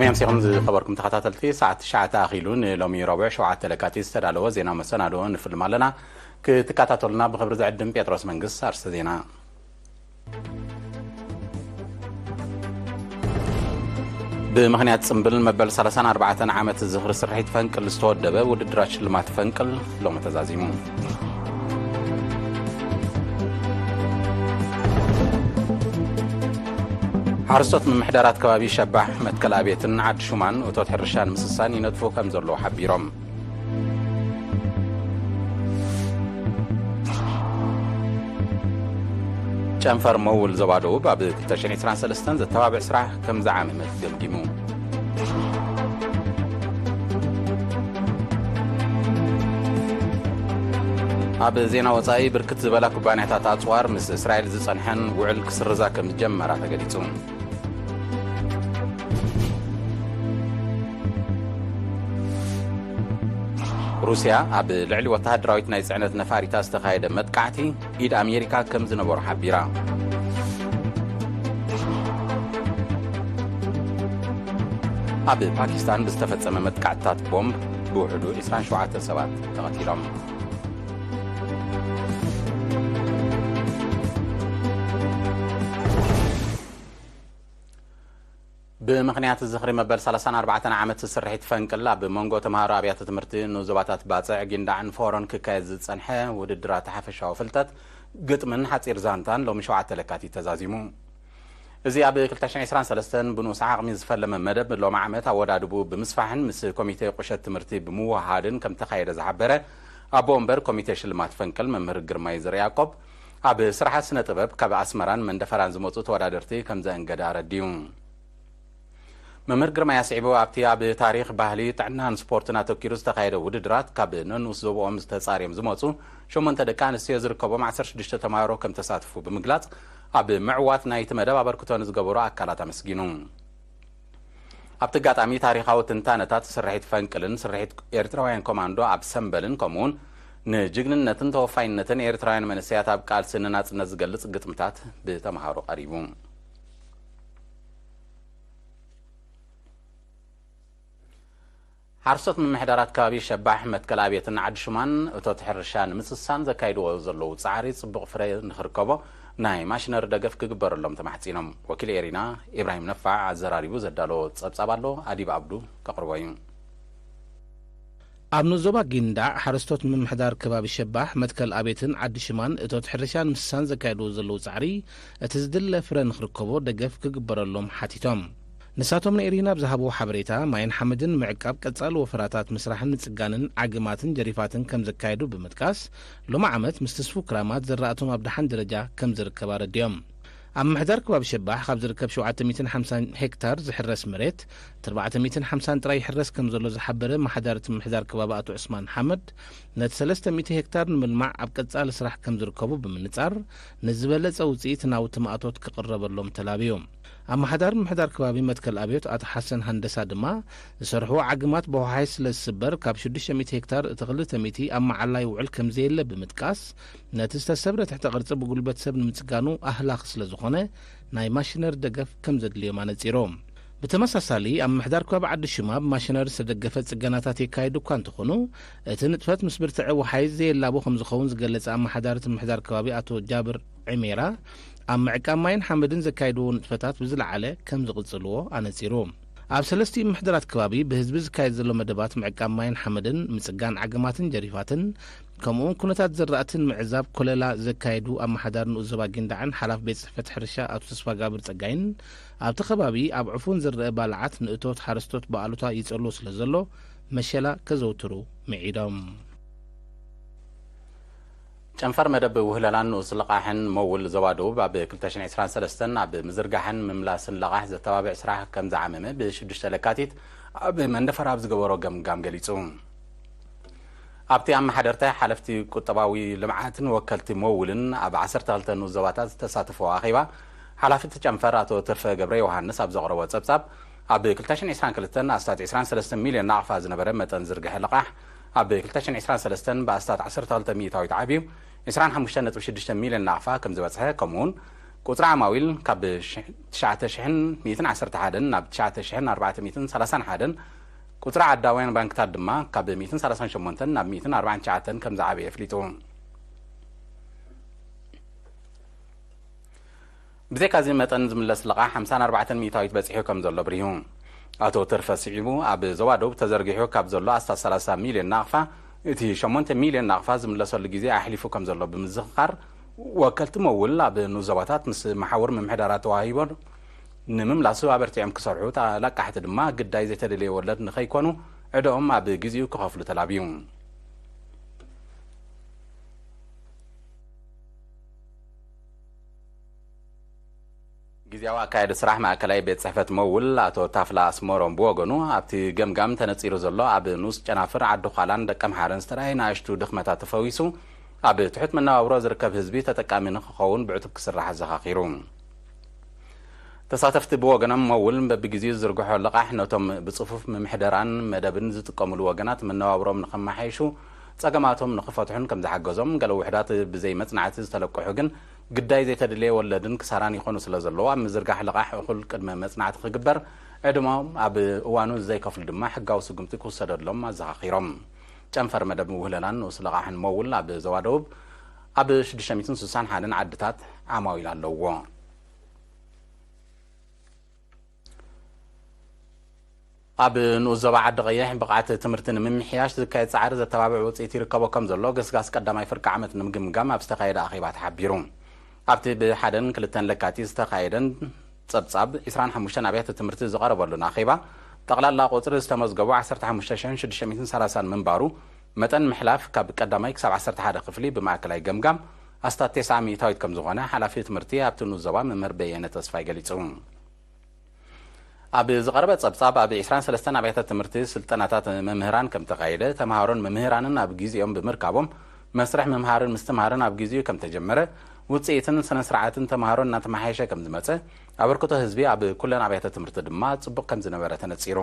ኣምሲኹም ዝኸበርኩም ተኸታተልቲ፣ ሰዓት ትሽዓተ ኣኺሉ ንሎሚ ረቡዕ ሸውዓተ ለካቲት ዝተዳለወ ዜና መሰናድኦ ንፍልም ኣለና። ክትከታተሉና ብኽብሪ ዝዕድም ጴጥሮስ መንግስት። ኣርስተ ዜና። ብምኽንያት ጽምብል መበል ሰላሳን ኣርባዕተን ዓመት ዝኽሪ ስርሒት ፈንቅል ዝተወደበ ውድድራት ሽልማት ፈንቅል ሎሚ ተዛዚሙ። ሓረስቶት ምምሕዳራት ከባቢ ሸባሕ፣ መትከል ኣቤትን ዓዲ ሹማን እቶት ሕርሻን ምስሳን ይነጥፉ ከም ዘለዉ ሓቢሮም። ጨንፈር መውል ዞባ ደቡብ ኣብ ክልተ ሽሕን ዕስራን ሰለስተን ዘተባብዕ ስራሕ ከም ዝዓመመት ገምጊሙ። ኣብ ዜና ወጻኢ፣ ብርክት ዝበላ ኩባንያታት ኣጽዋር ምስ እስራኤል ዝጸንሐን ውዕል ክስርዛ ከም ዝጀመራ ተገሊጹ። ሩስያ ኣብ ልዕሊ ወተሃደራዊት ናይ ጽዕነት ነፋሪታ ዝተኻየደ መጥቃዕቲ ኢድ ኣሜሪካ ከም ዝነበሮ ሓቢራ። ኣብ ፓኪስታን ብዝተፈጸመ መጥቃዕትታት ቦምብ ብውሕዱ ዕስራን ሸውዓተን ሰባት ተቐቲሎም። ብምኽንያት ዝኽሪ መበል ሰላሳን ኣርባዕተን ዓመት ስርሒት ፈንቅል ኣብ መንጎ ተምሃሮ ኣብያተ ትምህርቲ ንዞባታት ባጽዕ፣ ጊንዳዕን ፎሮን ክካየድ ዝጸንሐ ውድድራት ሓፈሻዊ ፍልጠት ግጥምን ሓጺር ዛንታን ሎሚ ሸውዓተ ለካቲት ተዛዚሙ። እዚ ኣብ ክልተ ሽሕን ዕስራን ሰለስተን ብንኡስ ዓቕሚ ዝፈለመ መደብ ሎሚ ዓመት ኣወዳድቡ ብምስፋሕን ምስ ኮሚቴ ቁሸት ትምህርቲ ብምውሃድን ከም ተኻየደ ዝሓበረ ኣቦ ወንበር ኮሚቴ ሽልማት ፈንቅል መምህር ግርማይ ዘርያቆብ፣ ኣብ ስራሓት ስነ ጥበብ ካብ ኣስመራን መንደፈራን ዝመጹ ተወዳደርቲ ከም ዘእንገደ ኣረዲኡ። መምህር ግርማይ ኣስዒቡ፣ ኣብቲ ኣብ ታሪኽ፣ ባህሊ፣ ጥዕናን ስፖርትን ኣተኪሩ ዝተኻየደ ውድድራት ካብ ነንኡስ ዞብኦም ዝተጻርዮም ዝመጹ ሸሞንተ ደቂ ኣንስትዮ ዝርከቦም ዓሰርተ ሽዱሽተ ተማሃሮ ከም ተሳትፉ ብምግላጽ፣ ኣብ ምዕዋት ናይቲ መደብ ኣበርክቶ ንዝገበሩ ኣካላት ኣመስጊኑ። ኣብቲ ኣጋጣሚ፣ ታሪኻዊ ትንታነታት ስርሒት ፈንቅልን ስርሒት ኤርትራውያን ኮማንዶ ኣብ ሰምበልን፣ ከምኡውን ንጅግንነትን ተወፋይነትን ኤርትራውያን መንእሰያት ኣብ ቃልሲ ንናጽነት ዝገልጽ ግጥምታት ብተምሃሮ ቀሪቡ። ሓረስቶት ምምሕዳራት ከባቢ ሸባሕ፣ መትከል ኣብየትን ዓዲ ሹማን እቶት ሕርሻ ንምስሳን ዘካይድዎ ዘለዉ ጻዕሪ ጽቡቕ ፍረ ንኽርከቦ ናይ ማሽነሪ ደገፍ ክግበረሎም ተማሕጺኖም። ወኪል ኤሪና ኢብራሂም ነፋዕ ኣዘራሪቡ ዘዳለዎ ጸብጻብ ኣሎ፣ ኣዲብ ኣብዱ ከቕርቦ እዩ። ኣብ ንዞባ ጊንዳዕ ሓረስቶት ምምሕዳር ከባቢ ሸባሕ፣ መትከል ኣብየትን ዓዲ ሽማን እቶት ሕርሻን ምስሳን ዘካየድዎ ዘለዉ ጻዕሪ፣ እቲ ዝድለ ፍረ ንኽርከቦ ደገፍ ክግበረሎም ሓቲቶም። ንሳቶም ንኤሪና ኣብ ዝሃብዎ ሓበሬታ፣ ማይን ሓመድን ምዕቃብ ቀጻሊ ወፈራታት ምስራሕን ምጽጋንን ዓግማትን ጀሪፋትን ከም ዘካየዱ ብምጥቃስ፣ ሎሚ ዓመት ምስ ትስፉ ክራማት ዝራእቶም ኣብ ደሓን ደረጃ ከም ዝርከብ ኣረዲኦም። ኣብ ምምሕዳር ከባቢ ሸባሕ ካብ ዝርከብ ሸውዓተ ሚእትን ሓምሳን ሄክታር ዝሕረስ መሬት፣ እቲ ኣርባዕተ ሚእትን ሓምሳን ጥራይ ይሕረስ ከም ዘሎ ዝሓበረ ኣመሓዳሪ እቲ ምምሕዳር ከባቢ ኣቶ ዑስማን ሓመድ፣ ነቲ ሰለስተ ሚእቲ ሄክታር ንምልማዕ ኣብ ቀጻሊ ስራሕ ከም ዝርከቡ ብምንጻር፣ ንዝበለጸ ውጽኢት ናውቲ ማእቶት ክቕረበሎም ተላብዩ። ኣመሓዳሪ ምምሕዳር ከባቢ መትከል ኣብዮት ኣቶ ሓሰን ሃንደሳ ድማ፣ ዝሰርሕዎ ዓግማት ብወሓይ ስለ ዝስበር፣ ካብ ሽዱሽተ ሚእቲ ሄክታር እቲ ክልተ ሚእቲ ኣብ መዓላ ይውዕል ከም ዘየለ ብምጥቃስ፣ ነቲ ዝተሰብረ ትሕተ ቅርጺ ብጉልበት ሰብ ንምጽጋኑ ኣህላኺ ስለ ዝኾነ፣ ናይ ማሽነሪ ደገፍ ከም ዘድልዮም ኣነጺሩ። ብተመሳሳሊ፣ ኣብ ምምሕዳር ከባቢ ዓዲ ሽማ ብማሽነሪ ዝተደገፈ ጽገናታት የካይዱ እኳ እንተኾኑ፣ እቲ ንጥፈት ምስ ብርትዐ ወሓይዝ ዘየላቡ ከም ዝኸውን ዝገለጸ ኣመሓዳሪ እቲ ምምሕዳር ከባቢ ኣቶ ጃብር ዕሜራ፣ ኣብ ምዕቃብ ማይን ሓመድን ዘካይድዎ ንጥፈታት ብዝለዓለ ከም ዝቕጽልዎ ኣነጺሩ። ኣብ ሰለስቲኡ ምምሕዳራት ከባቢ ብህዝቢ ዝካየድ ዘሎ መደባት ምዕቃብ ማይን ሓመድን፣ ምጽጋን ዓገማትን ጀሪፋትን፣ ከምኡውን ኩነታት ዝራእትን ምዕዛብ ኮለላ ዘካየዱ ኣመሓዳሪ ንኡስ ዞባ ጊንዳዕን ሓላፊ ቤት ጽሕፈት ሕርሻ ኣቶ ተስፋጋብር ጸጋይን፣ ኣብቲ ከባቢ ኣብ ዕፉን ዝረአ ባልዓት ንእቶት ሓረስቶት ብኣሉታ ይጸልዎ ስለ ዘሎ፣ መሸላ ከዘውትሩ ምዒዶም። ጨንፈር መደብ ውህለላን ንኡስ ልቓሕን መውል ዞባ ደቡብ ኣብ ክልተ ሽሕን ዕስራን ሰለስተን ኣብ ምዝርጋሕን ምምላስን ለቓሕ ዘተባብዕ ስራሕ ከም ዝዓመመ ብሽዱሽተ ለካቲት ኣብ መንደፈራ ኣብ ዝገበሮ ገምጋም ገሊጹ። ኣብቲ ኣመሓደርቲ፣ ሓለፍቲ ቁጠባዊ ልምዓትን ወከልቲ መውልን ኣብ ዓሰርተ ክልተ ንኡስ ዞባታት ዝተሳተፈዎ ኣኼባ፣ ሓላፊ እቲ ጨንፈር ኣቶ ተርፈ ገብረ ዮሃንስ ኣብ ዘቕረቦ ጸብጻብ፣ ኣብ ክልተ ሽሕን ዕስራን ክልተን ኣስታት ዕስራን ሰለስተን ሚልዮን ናቕፋ ዝነበረ መጠን ዝርግሐ ልቓሕ፣ ኣብ ክልተ ሽሕን ዕስራን ሰለስተን ብኣስታት ዓሰርተ ክልተ ሚእታዊት ዓብዩ ዕስራን ሓሙሽተን ነጥቢ ሽዱሽተ ሚልዮን ናቕፋ ከም ዝበጽሐ፣ ከምኡውን ቁጽሪ ዓማዊል ካብ ትሽዓተ ሽሕን ሚእትን ዓሰርተ ሓደን ናብ ትሽዓተ ሽሕን ኣርባዕተ ሚእትን ሰላሳን ሓደን፣ ቁጽሪ ዓዳውያን ባንክታት ድማ ካብ ሚእትን ሰላሳን ሸሞንተን ናብ ሚእትን ኣርባዓን ትሽዓተን ከም ዝዓበየ ኣፍሊጡ። ብዘይካዚ መጠን ዝምለስ ልቓሕ ሓምሳን ኣርባዕተን ሚእታዊት በጺሑ ከም ዘሎ ብሪሁ። ኣቶ ተርፈ ስዒቡ፣ ኣብ ዞባ ደቡብ ተዘርጊሑ ካብ ዘሎ ኣስታት ሰላሳ ሚልዮን ናቕፋ፣ እቲ ሸሞንተ ሚልዮን ናቕፋ ዝምለሰሉ ግዜ ኣሕሊፉ ከም ዘሎ ብምዝኽኻር፣ ወከልቲ መውል ኣብ ንኡስ ዞባታት ምስ መሓውር ምምሕዳራት ተዋሂቦ ንምምላሱ ኣበርቲዖም ክሰርሑ፣ ተለቃሕቲ ድማ ግዳይ ዘይተደለየ ወለድ ንኸይኮኑ ዕደኦም ኣብ ግዜኡ ክኸፍሉ ተላብዩ። ግዜያዊ ኣካያዲ ስራሕ ማእከላይ ቤት ጽሕፈት መውል ኣቶ ታፍላ ኣስመሮም ብወገኑ፣ ኣብቲ ገምጋም ተነጺሩ ዘሎ ኣብ ንኡስ ጨናፍር ዓዲ ዃላን ደቀምሓረን ዝተራእየ ንኣሽቱ ድኽመታት ተፈዊሱ ኣብ ትሑት መነባብሮ ዝርከብ ህዝቢ ተጠቃሚ ንክኸውን ብዕቱብ ክስራሕ ኣዘኻኺሩ። ተሳተፍቲ ብወገኖም መውል በብግዜኡ ዝዝርግሖ ልቓሕ ነቶም ብጽፉፍ ምምሕደራን መደብን ዝጥቀሙሉ ወገናት መነባብሮም ንኸመሓይሹ፣ ጸገማቶም ንኽፈትሑን ከም ዝሓገዞም፣ ገለ ውሕዳት ብዘይ መጽናዕቲ ዝተለቅሑ ግን ግዳይ ዘይተደለየ ወለድን ክሳራን ይኾኑ ስለ ዘለዉ፣ ኣብ ምዝርጋሕ ልቓሕ እኹል ቅድመ መጽናዕቲ ክግበር፣ ዕድሞም ኣብ እዋኑ ዘይከፍሉ ድማ ሕጋዊ ስጉምቲ ክውሰደሎም ኣዘኻኺሮም። ጨንፈር መደብ ውህለላን ንኡስ ልቓሕን መውል ኣብ ዞባ ደቡብ ኣብ ሽዱሽተ ሚእትን ስሳን ሓደን ዓድታት ዓማዊል ኣለውዎ። ኣብ ንኡስ ዞባ ዓዲ ቀይሕ ብቕዓት ትምህርቲ ንምምሕያሽ ዝካየድ ጻዕሪ ዘተባብዕ ውጽኢት ይርከቦ ከም ዘሎ ገስጋስ ቀዳማይ ፍርቂ ዓመት ንምግምጋም ኣብ ዝተኻየደ ኣኼባ ተሓቢሩ። ኣብቲ ብሓደን ክልተን ለካቲት ዝተኻየደን ጸብጻብ ዕስራን ሓሙሽተን ኣብያተ ትምህርቲ ዝቐረበሉን ኣኼባ፣ ጠቕላላ ቁጽሪ ዝተመዝገቡ ዓሰርተ ሓሙሽተ ሽሕን ሽዱሽተ ሚእትን ሰላሳን ምንባሩ፣ መጠን ምሕላፍ ካብ ቀዳማይ ክሳብ ዓሰርተ ሓደ ክፍሊ ብማእከላይ ገምጋም ኣስታት ተስዓ ሚእታዊት ከም ዝኾነ ሓላፊ ትምህርቲ ኣብቲ ንኡስ ዞባ መምህር በየነ ተስፋይ ገሊጹ። ኣብ ዝቐረበ ጸብጻብ፣ ኣብ ዕስራን ሰለስተን ኣብያተ ትምህርቲ ስልጠናታት መምህራን ከም ተኻየደ፣ ተምሃሮን መምህራንን ኣብ ግዜኦም ብምርካቦም፣ መስርሕ ምምሃርን ምስትምሃርን ኣብ ግዜኡ ከም ተጀመረ፣ ውጽኢትን ስነ ስርዓትን ተምሃሮ እናተመሓየሸ ከም ዝመጸ፣ ኣበርክቶ ህዝቢ ኣብ ኩለን ኣብያተ ትምህርቲ ድማ ጽቡቕ ከም ዝነበረ ተነጺሩ።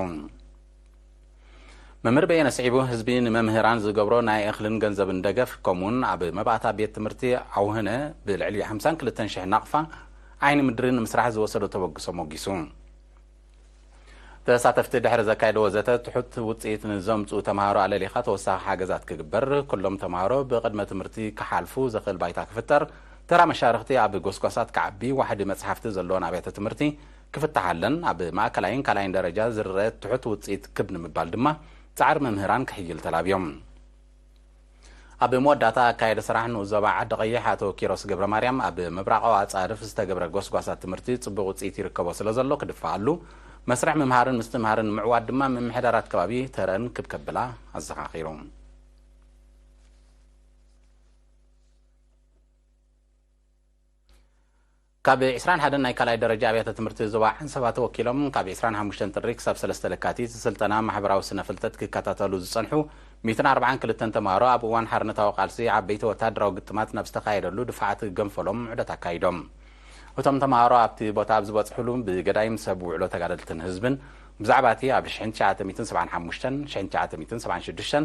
መምህር በየነ ስዒቡ፣ ህዝቢ ንመምህራን ዝገብሮ ናይ እኽልን ገንዘብን ደገፍ፣ ከምኡውን ኣብ መባእታ ቤት ትምህርቲ ኣውህነ ብልዕሊ ሓምሳን ክልተን ሽሕ ናቕፋ ዓይኒ ምድሪ ንምስራሕ ዝወሰዶ ተበግሶ ሞጊሱ። ተሳተፍቲ ድሕሪ ዘካየድዎ ዘተ፣ ትሑት ውጽኢት ንዘምጽኡ ተምሃሮ ኣለሊኻ ተወሳኺ ሓገዛት ክግበር፣ ኩሎም ተምሃሮ ብቕድመ ትምህርቲ ክሓልፉ ዘኽእል ባይታ ክፍጠር፣ ተራ መሻርኽቲ ኣብ ጎስጓሳት ክዓቢ፣ ዋሕዲ መጽሓፍቲ ዘለዎን ኣብያተ ትምህርቲ ክፍትሓለን፣ ኣብ ማእከላይን ካልኣይን ደረጃ ዝረአ ትሑት ውጽኢት ክብ ንምባል ድማ ጻዕሪ መምህራን ክሕይል ተላብዮም። ኣብ መወዳእታ ኣካየዲ ስራሕ ንኡስ ዞባ ዓዲ ቀይሕ ኣቶ ኪሮስ ገብረ ማርያም፣ ኣብ ምብራቓዊ ኣጻድፍ ዝተገብረ ጎስጓሳት ትምህርቲ ጽቡቕ ውጽኢት ይርከቦ ስለ ዘሎ ክድፈኣሉ፣ መስርሕ ምምሃርን ምስትምሃርን ንምዕዋት ድማ ምምሕዳራት ከባቢ ተረን ክብ ከብላ ኣዘኻኺሩ። ካብ ዕስራን ሓደን ናይ ካልኣይ ደረጃ ኣብያተ ትምህርቲ ዞባ ዓንሰባ ተወኪሎም፣ ካብ ዕስራን ሓሙሽተን ጥሪ ክሳብ ሰለስተ ለካቲት ስልጠና ማሕበራዊ ስነ ፍልጠት ክከታተሉ ዝጸንሑ ሚእትን ኣርባዓን ክልተን ተምሃሮ፣ ኣብ እዋን ሓርነታዊ ቃልሲ ዓበይቲ ወታደራዊ ግጥማት ናብ ዝተኻየደሉ ድፋዓት ገንፈሎም ዑደት ኣካይዶም። እቶም ተምሃሮ ኣብቲ ቦታ ኣብ ዝበጽሕሉ፣ ብገዳይም ሰብ ውዕሎ ተጋደልትን ህዝብን ብዛዕባ እቲ ኣብ ሽሕን ትሽዓተ ሚእትን ሰብዓን ሓሙሽተን፣ ሽሕን ትሽዓተ ሚእትን ሰብዓን ሽዱሽተን፣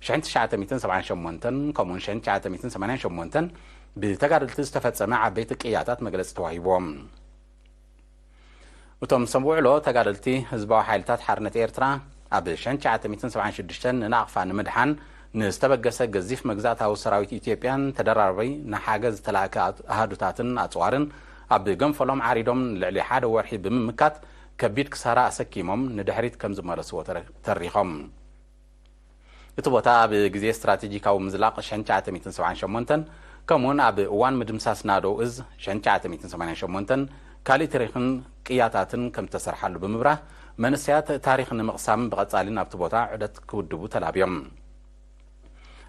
ሽሕን ትሽዓተ ሚእትን ሰብዓን ሸሞንተን ከምኡውን ሽሕን ትሽዓተ ሚእትን ሰማንያን ሸሞንተን ብተጋደልቲ ዝተፈጸመ ዓበይቲ ቅያታት መግለጺ ተዋሂብዎም። እቶም ሰብ ውዕሎ፣ ተጋደልቲ ህዝባዊ ሓይልታት ሓርነት ኤርትራ ኣብ ሽሕን ትሽዓተ ሚእትን ሰብዓን ሽዱሽተን ንናቕፋ ንምድሓን ንዝተበገሰ ገዚፍ መግዛእታዊ ሰራዊት ኢትዮጵያን ተደራራቢ ንሓገዝ ዝተላእከ ኣሃዱታትን ኣጽዋርን ኣብ ገንፈሎም ዓሪዶም ልዕሊ ሓደ ወርሒ ብምምካት፣ ከቢድ ክሳራ ኣሰኪሞም ንድሕሪት ከም ዝመለስዎ ተረ-፣ ተሪኾም። እቲ ቦታ ኣብ ግዜ ስትራቴጂካዊ ምዝላቕ ሽሕን ትሽዓተ ሚእትን ሰብዓን ሸሞንተን፣ ከምኡውን ኣብ እዋን ምድምሳስ ናደው እዝ ሽሕን ትሽዓተ ሚእትን ሰማንያን ሸሞንተን፣ ካልእ ታሪኽን ቅያታትን ከም ዝተሰርሓሉ ብምብራህ፣ መንእሰያት ታሪኽ ንምቕሳም ብቐጻሊ ናብቲ ቦታ ዑደት ክውድቡ ተላብዮም።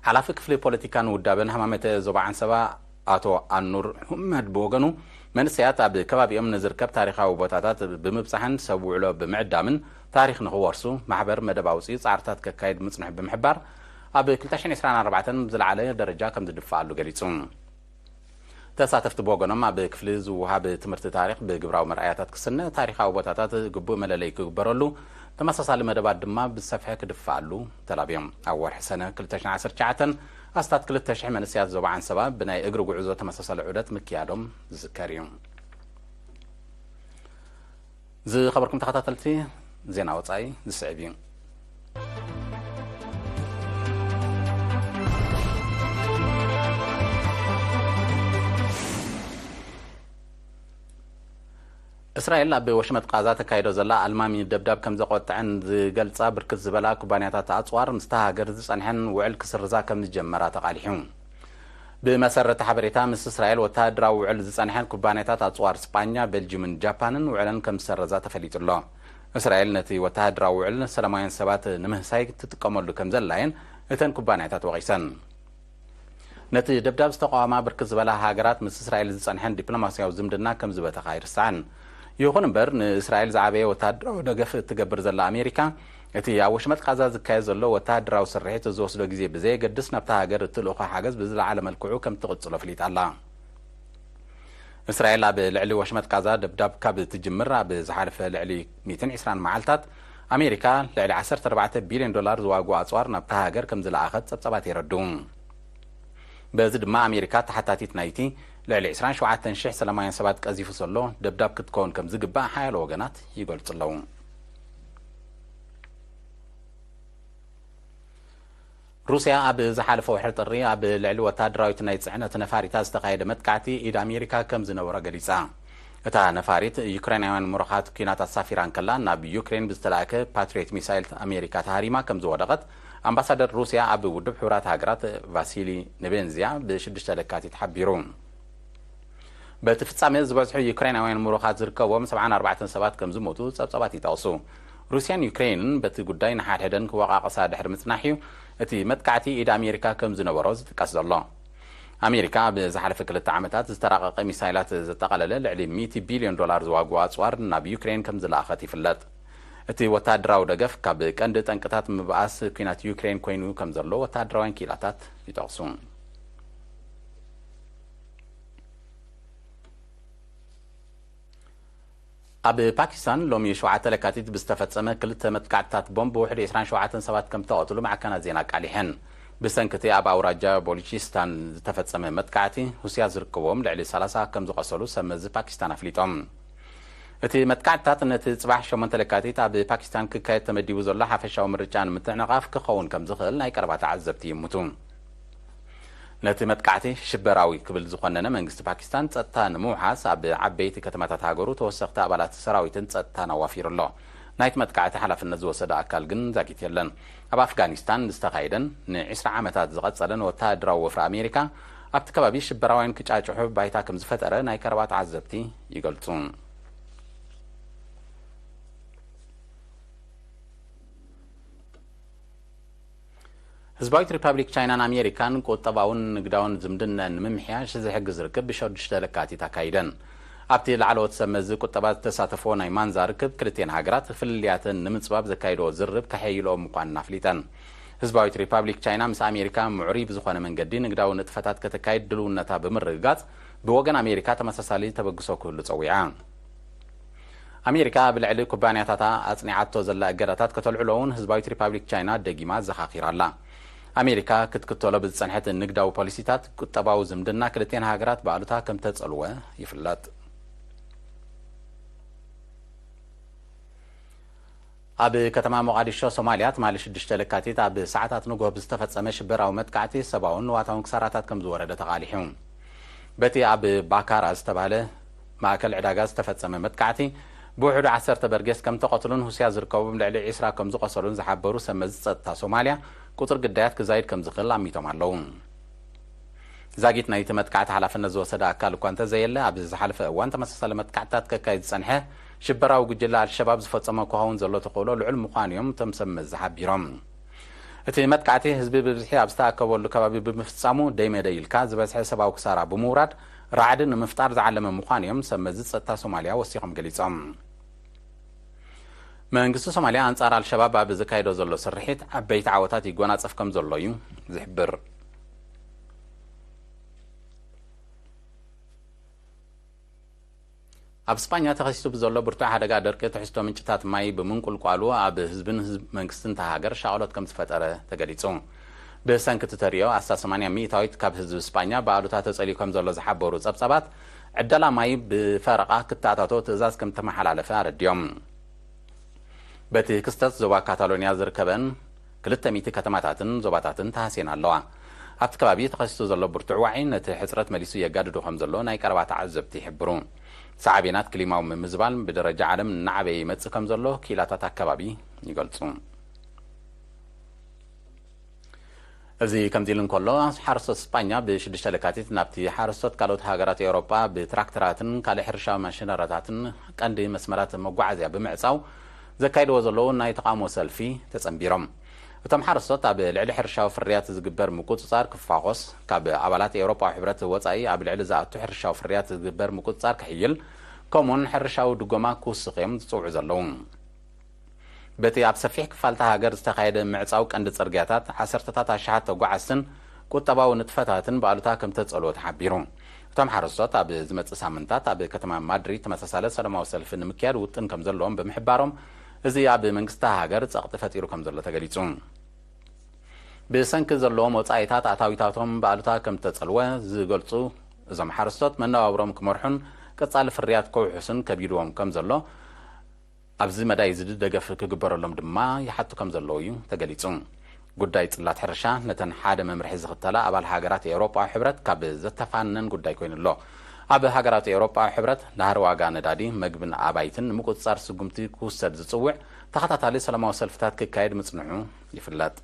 ሓላፊ ክፍሊ ፖለቲካን ውዳበን ሃማመተ ዞባ ዓንሰባ ኣቶ ኣኑር ሁመድ ብወገኑ፣ መንእሰያት ኣብ ከባቢኦም ንዝርከብ ታሪኻዊ ቦታታት ብምብጻሕን ሰብ ውዕሎ ብምዕዳምን ታሪኽ ንኽወርሱ ማሕበር መደብ ኣውጺኡ ጻዕርታት ከካይድ ምጽንሑ ብምሕባር፣ ኣብ ክልተ ሽሕን ዕስራን ኣርባዕተን ብዝለዓለ ደረጃ ከም ዝድፍኣሉ ገሊጹ። ተሳተፍቲ ብወገኖም፣ ኣብ ክፍሊ ዝወሃብ ትምህርቲ ታሪኽ ብግብራዊ መርኣያታት ክስነ፣ ታሪኻዊ ቦታታት ግቡእ መለለዪ ክግበረሉ፣ ተመሳሳሊ መደባት ድማ ብዝሰፍሐ ክድፍኣሉ ተላብዮም። ኣብ ወርሒ ሰነ ክልተ ሽሕን ዓሰርተ ትሽዓተን ኣስታት ክልተ ሽሕ መንእሰያት ዞባ ዓንሰባ ብናይ እግሪ ጉዕዞ ተመሳሳሊ ዑደት ምክያዶም ዝዝከር እዩ። ዝኸበርኩም ተኸታተልቲ፣ ዜና ወጻኢ ዝስዕብ እዩ። እስራኤል ኣብ ወሽመጥ ቃዛ ተካይዶ ዘላ ኣልማሚ ደብዳብ ከም ዘቆጥዐን ዝገልጻ ብርክት ዝበላ ኩባንያታት ኣጽዋር ምስታ ሃገር ዝጸንሐን ውዕል ክስርዛ ከም ዝጀመራ ተቓሊሑ። ብመሰረተ ሓበሬታ፣ ምስ እስራኤል ወተሃደራዊ ውዕል ዝጸንሐን ኩባንያታት ኣጽዋር ስጳኛ፣ ቤልጅምን ጃፓንን ውዕለን ከም ዝሰረዛ ተፈሊጡ ኣሎ። እስራኤል ነቲ ወተሃደራዊ ውዕል ሰላማውያን ሰባት ንምህሳይ ትጥቀመሉ ከም ዘላየን እተን ኩባንያታት ወቒሰን። ነቲ ደብዳብ ዝተቃወማ ብርክት ዝበላ ሃገራት ምስ እስራኤል ዝጸንሐን ዲፕሎማስያዊ ዝምድና ከም ዝበተኻ ኣይርሳዕን። ይኹን እምበር፣ ንእስራኤል ዝዓበየ ወተሃደራዊ ደገፍ እትገብር ዘላ ኣሜሪካ፣ እቲ ኣብ ወሽመጥ ቃዛ ዝካየድ ዘሎ ወተሃደራዊ ስርሒት ዝወስዶ ግዜ ብዘየገድስ፣ ናብታ ሃገር እትልእኾ ሓገዝ ብዝለዓለ መልክዑ ከም ትቕጽሎ ኣፍሊጣ ኣላ። እስራኤል ኣብ ልዕሊ ወሽመጥ ቃዛ ደብዳብ ካብ ትጅምር ኣብ ዝሓለፈ ልዕሊ ሚእትን ዕስራን መዓልታት፣ ኣሜሪካ ልዕሊ ዓሰርተ ኣርባዕተ ቢልዮን ዶላር ዝዋግኡ ኣጽዋር ናብታ ሃገር ከም ዝለኣኸት ጸብጻባት የረድኡ። በዚ ድማ ኣሜሪካ ተሓታቲት ናይቲ ልዕሊ ዕስራን ሸውዓተን ሽሕ ሰላማውያን ሰባት ቀዚፉ ዘሎ ደብዳብ ክትከውን ከም ዝግባእ ሓያሎ ወገናት ይገልጹ ኣለዉ። ሩስያ ኣብ ዝሓለፈ ወርሒ ጥሪ ኣብ ልዕሊ ወተሃደራዊት ናይ ጽዕነት ነፋሪታ ዝተኻየደ መጥቃዕቲ ኢድ ኣሜሪካ ከም ዝነበሮ ገሊጻ። እታ ነፋሪት ዩክሬናውያን ምሩኻት ኲናት ኣሳፊራ እንከላ፣ ናብ ዩክሬን ብዝተላእከ ፓትሪዮት ሚሳይል ኣሜሪካ ተሃሪማ ከም ዝወደቐት ኣምባሳደር ሩስያ ኣብ ውድብ ሕቡራት ሃገራት ቫሲሊ ኔቤንዝያ ብሽዱሽተ ለካቲት ሓቢሩ። በቲ ፍጻሜ ዝበዝሑ ዩክሬናውያን ምሩኻት ዝርከብዎም ሰብዓን ኣርባዕተን ሰባት ከም ዝሞቱ ጸብጻባት ይጠቕሱ። ሩስያን ዩክሬንን በቲ ጉዳይ ንሓድሕደን ክወቃቐሳ ድሕሪ ምጽናሕ እዩ እቲ መጥቃዕቲ ኢድ ኣሜሪካ ከም ዝነበሮ ዝጥቀስ ዘሎ። ኣሜሪካ ኣብ ዝሓለፈ ክልተ ዓመታት ዝተራቐቐ ሚሳይላት ዘጠቓለለ ልዕሊ ሚእቲ ቢልዮን ዶላር ዝዋግኡ ኣጽዋር ናብ ዩክሬን ከም ዝለኣኸት ይፍለጥ። እቲ ወተሃደራዊ ደገፍ ካብ ቀንዲ ጠንቅታት ምብኣስ ኲናት ዩክሬን ኮይኑ ከም ዘሎ ወተሃደራውያን ክኢላታት ይጠቕሱ። ኣብ ፓኪስታን ሎሚ ሸውዓተ ለካቲት ብዝተፈጸመ ክልተ መጥቃዕትታት ቦምብ ውሕዲ ዕስራን ሸውዓተን ሰባት ከም ዝተቐትሉ ማዕከናት ዜና ኣቃሊሐን። ብሰንኪ እቲ ኣብ ኣውራጃ ቦሉቺስታን ዝተፈጸመ መጥቃዕቲ፣ ሩስያ ዝርከብዎም ልዕሊ ሰላሳ ከም ዝቐሰሉ ሰብ መዚ ፓኪስታን ኣፍሊጦም። እቲ መጥቃዕትታት ነቲ ጽባሕ ሸሞንተ ለካቲት ኣብ ፓኪስታን ክካየድ ተመዲቡ ዘሎ ሓፈሻዊ ምርጫ ንምትዕንቓፍ ክኸውን ከም ዝኽእል ናይ ቀረባ ተዓዘብቲ ይእምቱ። ነቲ መጥቃዕቲ ሽበራዊ ክብል ዝኾነነ መንግስቲ ፓኪስታን፣ ጸጥታ ንምውሓስ ኣብ ዓበይቲ ከተማታት ሃገሩ ተወሰኽቲ ኣባላት ሰራዊትን ጸጥታን ኣዋፊሩ ኣሎ። ናይቲ መጥቃዕቲ ሓላፍነት ዝወሰደ ኣካል ግን ዛጊት የለን። ኣብ ኣፍጋኒስታን ዝተኻየደን ንዕስራ ዓመታት ዝቐጸለን ወተሃደራዊ ወፍሪ ኣሜሪካ፣ ኣብቲ ከባቢ ሽበራውያን ክጫጭሑ ባይታ ከም ዝፈጠረ ናይ ቀረባ ተዓዘብቲ ይገልጹ። ህዝባዊት ሪፓብሊክ ቻይናን ኣሜሪካን ቁጠባውን ንግዳውን ዝምድነን ንምምሕያሽ ዝሕግዝ ርክብ ብሸዱሽተ ለካቲት ኣካይደን። ኣብቲ ላዕለዎት ሰብ መዚ ቁጠባ ዝተሳተፍዎ ናይ ማንዛ ርክብ፣ ክልቴን ሃገራት ፍልልያተን ንምጽባብ ዘካይድዎ ዝርርብ ከሐይልኦ ምዃነን ኣፍሊጠን። ህዝባዊት ሪፓብሊክ ቻይና ምስ ኣሜሪካ ምዕሩይ ብዝኾነ መንገዲ ንግዳዊ ንጥፈታት ከተካይድ ድልውነታ ብምርግጋጽ፣ ብወገን ኣሜሪካ ተመሳሳሊ ተበግሶ ክህሉ ጸዊዓ። ኣሜሪካ ኣብ ልዕሊ ኩባንያታታ ኣጽኒዓቶ ዘላ እገዳታት ከተልዕሎ እውን ህዝባዊት ሪፓብሊክ ቻይና ደጊማ ኣዘኻኺራ ኣላ። ኣሜሪካ ክትክተሎ ብዝጸንሐት ንግዳዊ ፖሊሲታት፣ ቁጠባዊ ዝምድና ክልቴን ሃገራት ብኣሉታ ከም ተጸልወ ይፍለጥ። ኣብ ከተማ ሞቓዲሾ ሶማልያ፣ ትማሊ ሽዱሽተ ለካቲት ኣብ ሰዓታት ንግሆ ብዝተፈጸመ ሽበራዊ መጥቃዕቲ፣ ሰብኣውን ንዋታውን ክሳራታት ከም ዝወረደ ተቓሊሑ። በቲ ኣብ ባካራ ዝተባህለ ማእከል ዕዳጋ ዝተፈጸመ መጥቃዕቲ፣ ብውሕዱ ዓሰርተ በርጌስ ከም ተቐትሉን ሩስያ ዝርከቦም ልዕሊ ዕስራ ከም ዝቖሰሉን ዝሓበሩ ሰብ መዚ ጸጥታ ሶማልያ፣ ቁጽሪ ግዳያት ክዛይድ ከም ዝኽእል ኣሚቶም ኣለዉ። ዛጊት ናይቲ መጥቃዕቲ ሓላፍነት ዝወሰደ ኣካል እኳ እንተዘየለ፣ ኣብ ዝሓለፈ እዋን ተመሳሳሊ መጥቃዕትታት ከካይድ ዝጸንሐ ሽበራዊ ጉጅለ ኣልሸባብ ዝፈጸሞ ክኸውን ዘሎ ተኽእሎ ልዑል ምዃኑ እዮም እቶም ሰብ መዚ ሓቢሮም። እቲ መጥቃዕቲ ህዝቢ ብብዝሒ ኣብ ዝተኣከበሉ ከባቢ ብምፍጻሙ፣ ደይ መደይ ኢልካ ዝበዝሐ ሰብኣዊ ክሳራ ብምውራድ፣ ራዕዲ ንምፍጣር ዝዓለመ ምዃኑ እዮም ሰብ መዚ ጸጥታ ሶማልያ ወሲኾም ገሊጾም። መንግስቲ ሶማልያ ኣንጻር ኣልሸባብ ኣብ ዝካየዶ ዘሎ ስርሒት ዓበይቲ ዓወታት ይጎናጸፍ ከም ዘሎ እዩ ዝሕብር። ኣብ ስጳኛ ተኸሲቱ ብዘሎ ብርቱዕ ሓደጋ ደርቂ፣ ትሕዝቶ ምንጭታት ማይ ብምንቁልቋሉ፣ ኣብ ህዝብን ህዝብ መንግስትን እታ ሃገር ሻቕሎት ከም ዝፈጠረ ተገሊጹ። ብሰንኪ እቲ ተርእዮ፣ ኣስታት ሰማንያ ሚእታዊት ካብ ህዝቢ ስጳኛ ብኣሉታ ተጸልዩ ከም ዘሎ ዝሓበሩ ጸብጻባት፣ ዕደላ ማይ ብፈረቓ ክተኣታቶ ትእዛዝ ከም ተመሓላለፈ ኣረዲኦም። በቲ ክስተት ዞባ ካታሎኒያ ዝርከበን ክልተ ሚእቲ ከተማታትን ዞባታትን ተሃስየን ኣለዋ። ኣብቲ ከባቢ ተኸሲቱ ዘሎ ብርቱዕ ዋዒ ነቲ ሕጽረት መሊሱ የጋድዶ ከም ዘሎ ናይ ቀረባ ተዓዘብቲ ይሕብሩ። ሳዕቤናት ክሊማዊ ምምዝባል ብደረጃ ዓለም እናዓበየ ይመጽእ ከም ዘሎ ክኢላታት ኣከባቢ ይገልጹ። እዚ ከምዚ ኢሉ እንከሎ፣ ሓረስቶት ስጳኛ ብሽዱሽተ ለካቲት ናብቲ ሓረስቶት ካልኦት ሃገራት ኤውሮጳ ብትራክተራትን ካልእ ሕርሻዊ ማሽነሪታትን ቀንዲ መስመራት መጓዓዝያ ብምዕጻው ዘካይድዎ ዘለዉ ናይ ተቓውሞ ሰልፊ ተጸንቢሮም። እቶም ሓረስቶት ኣብ ልዕሊ ሕርሻዊ ፍርያት ዝግበር ምቁጽጻር ክፋኾስ፣ ካብ ኣባላት ኤውሮጳዊ ሕብረት ወጻኢ ኣብ ልዕሊ ዝኣቱ ሕርሻዊ ፍርያት ዝግበር ምቁጽጻር ክሕይል፣ ከምኡውን ሕርሻዊ ድጎማ ክውስኽ እዮም ዝጽውዑ ዘለዉ። በቲ ኣብ ሰፊሕ ክፋልታ ሃገር ዝተኻየደ ምዕጻው ቀንዲ ጽርግያታት፣ ዓሰርተታት ኣሽሓት ተጓዓዝትን ቁጠባዊ ንጥፈታትን ብኣሉታ ከም ተጸልዎ ተሓቢሩ። እቶም ሓረስቶት ኣብ ዝመጽእ ሳምንታት ኣብ ከተማ ማድሪድ ተመሳሳለ ሰላማዊ ሰልፊ ንምክያድ ውጥን ከም ዘለዎም ብምሕባሮም፣ እዚ ኣብ መንግስቲ ሃገር ጸቕጢ ፈጢሩ ከም ዘሎ ተገሊጹ። ብሰንኪ ዘለዎም ወጻኢታት ኣታዊታቶም ብኣሉታ ከም ተጸልወ ዝገልጹ እዞም ሓረስቶት፣ መነባብሮም ክመርሑን ቀጻሊ ፍርያት ከውሕሱን ከቢድዎም ከም ዘሎ፣ ኣብዚ መዳይ እዚ ደገፍ ክግበረሎም ድማ ይሓቱ ከም ዘለዉ እዩ ተገሊጹ። ጉዳይ ጽላት ሕርሻ ነተን ሓደ መምርሒ ዝኽተላ ኣባል ሃገራት ኤውሮጳዊ ሕብረት ካብ ዘተፋነን ጉዳይ ኮይኑ ኣሎ። ኣብ ሃገራት ኤውሮጳዊ ሕብረት ናህሪ ዋጋ ነዳዲ፣ መግብን ኣባይትን ንምቁጽጻር ስጉምቲ ክውሰድ ዝጽውዕ ተኸታታሊ ሰላማዊ ሰልፍታት ክካየድ ምጽንሑ ይፍለጥ።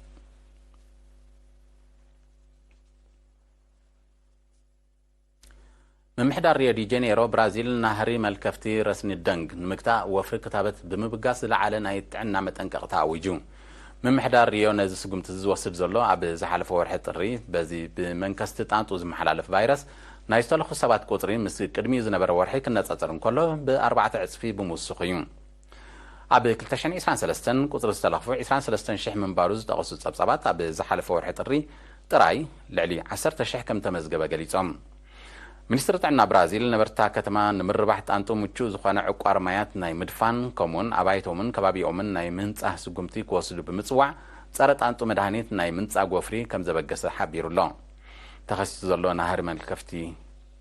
ምምሕዳር ሪዮ ዲ ጀኔሮ ብራዚል ናህሪ መልከፍቲ ረስኒ ደንግ ንምግታእ ወፍሪ ክታበት ብምብጋስ ዝለዓለ ናይ ጥዕና መጠንቀቕታ ኣዊጁ። ምምሕዳር ሪዮ ነዚ ስጉምቲ እዚ ዝወስድ ዘሎ ኣብ ዝሓለፈ ወርሒ ጥሪ በዚ ብመንከስቲ ጣንጡ ዝመሓላለፍ ቫይረስ ናይ ዝተለኹ ሰባት ቁጽሪ ምስ ቅድሚኡ ዝነበረ ወርሒ ክነጻጸር እንከሎ ብኣርባዕተ ዕጽፊ ብምውስኹ እዩ። ኣብ ክልተ ሽሕን ዕስራን ሰለስተን ቁጽሪ ዝተለኽፉ ዕስራን ሰለስተን ሽሕ ምንባሩ ዝጠቐሱ ጸብጻባት፣ ኣብ ዝሓለፈ ወርሒ ጥሪ ጥራይ ልዕሊ ዓሰርተ ሽሕ ከም ተመዝገበ ገሊጾም። ሚኒስትሪ ጥዕና ብራዚል ነበርታ ከተማ ንምርባሕ ጣንጡ ምቹእ ዝኾነ ዕቋር ማያት ናይ ምድፋን፣ ከምኡውን ኣባይቶምን ከባቢኦምን ናይ ምህንጻህ ስጉምቲ ክወስዱ ብምጽዋዕ፣ ጸረ ጣንጡ መድሃኒት ናይ ምንጻግ ወፍሪ ከም ዘበገሰ ሓቢሩ ኣሎ። ተኸሲቱ ዘሎ ናህሪ መልከፍቲ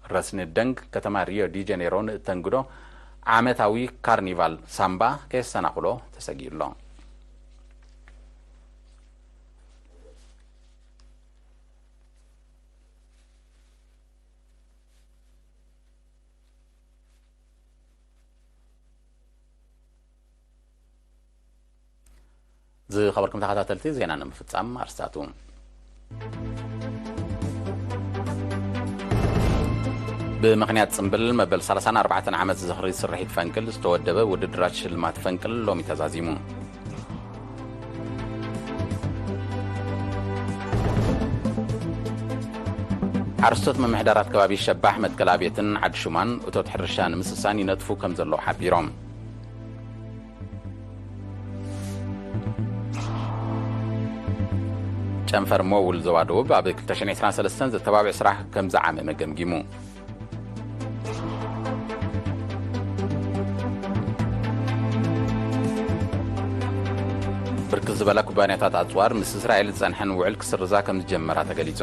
ረስኒ ደንግ ከተማ ሪዮ ዲ ጀኔሮ ንእተንግዶ ዓመታዊ ካርኒቫል ሳምባ ከየሰናኽሎ ተሰጊኡ ኣሎ። ዝኸበርኩም ተኸታተልቲ፣ ዜና ንምፍጻም ኣርስታቱ። ብምኽንያት ጽምብል መበል ሰላሳን ኣርባዕተን ዓመት ዝኽሪ ስርሒት ፈንቅል ዝተወደበ ውድድራት ሽልማት ፈንቅል ሎሚ ተዛዚሙ። ሓረስቶት ምምሕዳራት ከባቢ ሸባሕ፣ መትከል ኣብየትን ዓዲ ሹማን እቶት ሕርሻ ንምስሳን ይነጥፉ ከም ዘለዉ ሓቢሮም። ጨንፈር ሞውል ዞባ ደቡብ ኣብ ክልተ ሽሕን ዕስራን ሰለስተን ዘተባብዕ ስራሕ ከም ዝዓመመ ገምጊሙ። ብርክት ዝበላ ኩባንያታት ኣጽዋር ምስ እስራኤል ዝጸንሐን ውዕል ክስርዛ ከም ዝጀመራ ተገሊጹ።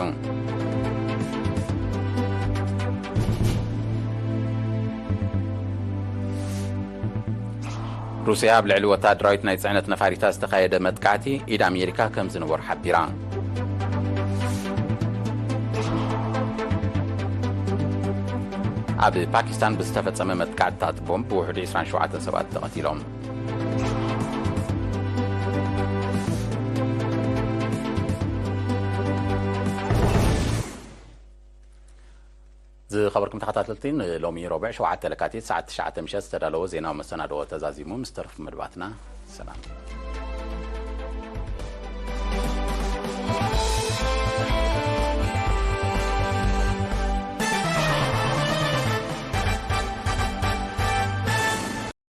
ሩስያ ኣብ ልዕሊ ወተሃደራዊት ናይ ጽዕነት ነፋሪታ ዝተኻየደ መጥቃዕቲ ኢድ ኣሜሪካ ከም ዝነበሮ ሓቢራ። ኣብ ፓኪስታን ብዝተፈጸመ መጥቃዕትታት ቦምብ ብውሕዱ ዕስራን ሸውዓተን ሰባት ተቐቲሎም። ዝኸበርኩም ተኸታተልቲ፣ ንሎሚ ረቡዕ ሸውዓተ ለካቲት ሰዓት ትሽዓተ ምሸት ዝተዳለወ ዜናዊ መሰናድኦ ተዛዚሙ። ምስ ተረፉ መደባትና ሰላም።